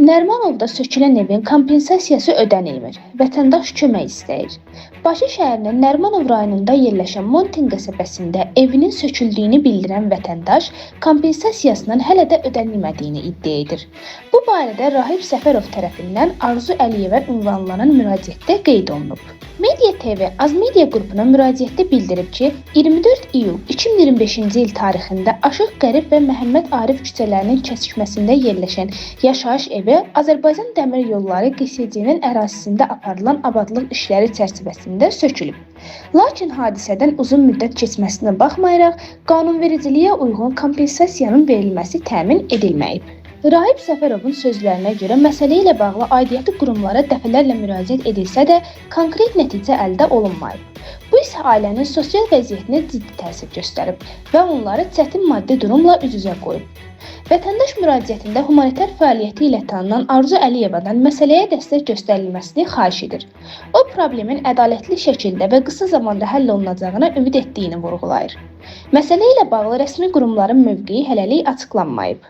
Nərimanovda sökülən evin kompensasiyası ödənilmir. Vətəndaş kömək istəyir. Bakı şəhərinin Nərimanov rayonunda yerləşən Montin qəsəbəsində evinin söküldüyünü bildirən vətəndaş kompensasiyasının hələ də ödənilmədiyini iddia edir. Bu barədə Rahib Səfərov tərəfindən Arzu Əliyevə ünvanlanan müraciətdə qeyd olunub. Media TV Azmedia qrupuna müraciətdə bildirib ki, 24 iyul 2025-ci il tarixində Aşıq Qərib və Məhəmməd Arif küçələrinin kəsişməsində yerləşən yaşayış evi Azərbaycan Dəmir Yolları QSC-nin ərazisində aparılan abadlıq işləri çərçivəsində sökülüb. Lakin hadisədən uzun müddət keçməsinə baxmayaraq, qanunvericiliyə uyğun kompensasiyanın verilməsi təmin edilməyib. Rahib Səfərovun sözlərinə görə məsələ ilə bağlı aidiyyəti qurumlara dəfələrlə müraciət edilsə də, konkret nəticə əldə olunmayıb. Bu isə ailənin sosial vəziyyətinə ciddi təsir göstərib və onları çətin maddi durumla üz-üzə qoyub. Vətəndaş müraciətində humanitar fəaliyyəti ilə tanınan Arzu Əliyevadan məsələyə dəstək göstərilməsini xahiş edir. O problemin ədalətli şəkildə və qısa zamanda həll olunacağına ümid etdiyini vurğulayır. Məsələ ilə bağlı rəsmi qurumların mövqeyi hələlik açıqlanmayıb.